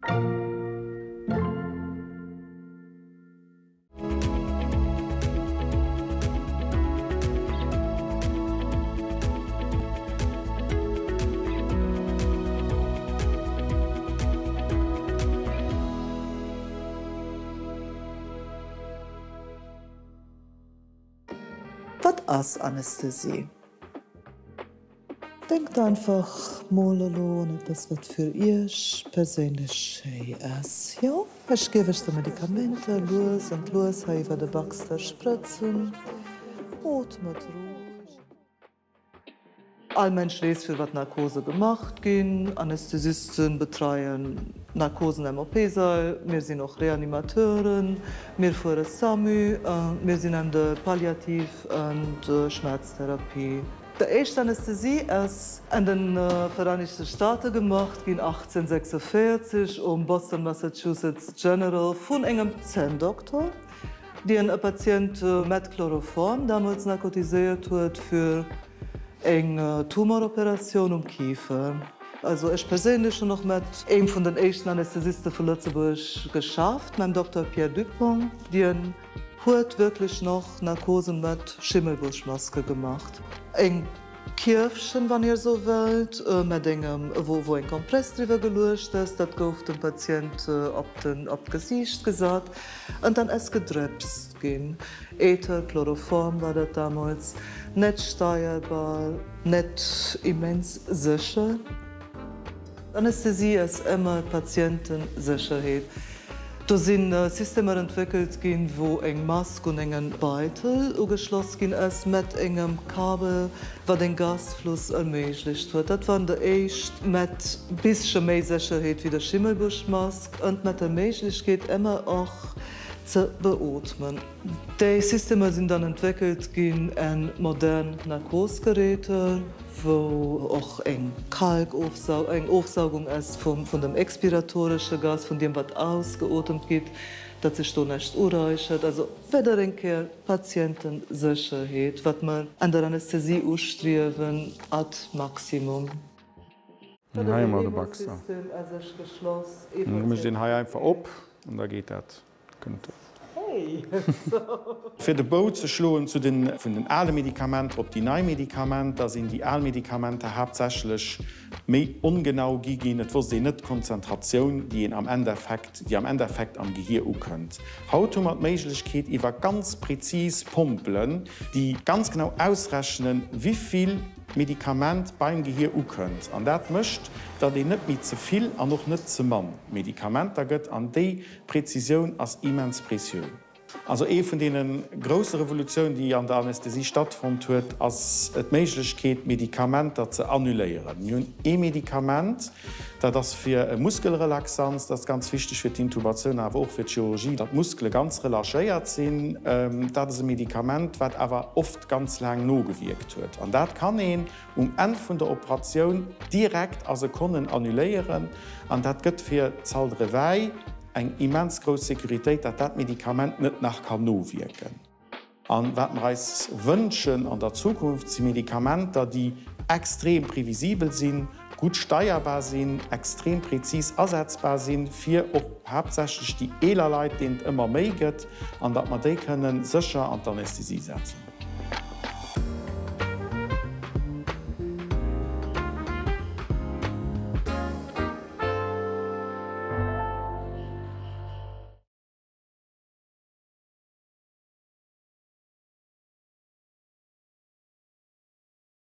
Wat ass Anästhesie? Denkt einfach mol elo un eppes wat fir iech perséinlech schéi ass. Jo, ech géif iech de Medikamenter lues und lues hei iwwer de Baxter sprëtzen. Ootmet roueg. All Mensch weess fir wat Narkose gemacht ginn. Anästhesisten betreien Narkosen am OP-Sall, mir sinn och Reanimateuren, mir fuere SAMU, mir sinn an de Palliativ und Schmerztherapie. De éischt Anästhesie ass an den Vereinigte Staate gemacht ginn 1846 um Boston Massachusetts General vun engem Zänndokter, dien e Patient mat Chloroform damals narkotiséiert huet fir eng Tumoroperatioun um Kifer. Also ech perséinlech hunn och mat eem vun den éischten Anästhesiste vu Lëtzebuerg geschafft, mam Dokter Pierre Dupong, dien Huet wierklech noch Narkosen mat Schimmelbuschmaske gemacht. Eng Kierfchen, wann Dir esou wëllt, mat engem, wou wou eng Kompress driwwer geluecht ass. Dat gouf dem Patient op den op d'Gesiicht gesat an dann ass gedrëpst ginn. Ether, Chloroform war dat damals. Net steierbar, net immens sécher. Anästhesie ass ëmmer Patientensécherheet. Do si Systemer entwéckelt ginn, wou eng Mask un engen Beitel ugeschloss ginn ass mat engem Kabel, wat en Gasfluss erméiglecht huet. Dat waren de éischt mat bissche méi Sécherheet wéi der Schimmelbuschmask an mat der Méiglechkeet ëmmer och ze beootmen. Déi Systemer sinn dann entwéckelt ginn en modern Narkosgeräter, wou och eng Kalkofsau eng Ofsaugung ass vum vun dem expiratoresche Gas, vun deem wat ausgeotemt gitt, datt sech do näischt ureichert. Also weder eng Kéier Patientensécherheet, wat mer an der Anästhesie ustriewen, ad maximum. Dat ass een Heemosystem a sech geschloss. Da mécht een hei einfach op an da geet dat. Fir de Bou ze schloen zu den, vun den ale Medikamenter op déi nei Medikamenter, sinn déi al Medikamenter haaptsächlech méi ongenau gi ginn. Et wosst een net d'Konzentratioun, déi een am Endeffekt, déi am Endeffekt am Gehier ukënnt. Haut hu mer d'Méiglechkeet iwwer ganz prezis Pompelen, déi ganz genau ausrechnen, wivill Medikament beim Gehier ukënnt. An dat mécht, datt een net méi ze vill an och net ze mann Medikamenter gëtt. An déi Präzisioun ass immens précieux. Also ee vun deene grousse Revolutioun, déi an der Anästhesie stattfonnt huet, ass d'Méiglechkeet, Medikamenter ze annuléieren. Mir hunn ee Medikament, dat ass fir e Muskelrelaxans, dat ass ganz wichteg fir d'Intubatioun, awer och fir d'Chirurgie, datt d'Muskele ganz relâchéiert sinn. Dat ass e Medikament, wat awer oft ganz laang nogewierkt huet. An dat kann een um Enn vun der Operatioun direkt a Sekonnen annuléieren an dat gëtt fir d'Salle de réveil eng immens grouss Sécuritéit, datt dat Medikament net nach kann nowierken. A wat mer eis wënschen an der Zukunft, si Medikamenter, déi extrem previsibel sinn, gutt steierbar sinn, extrem prezis asetzbar sinn, fir och haaptsächlech déi eeler Leit, deenen et ëmmer méi gëtt, an datt mer déi kënnen sécher an d'Anästhesie setzen.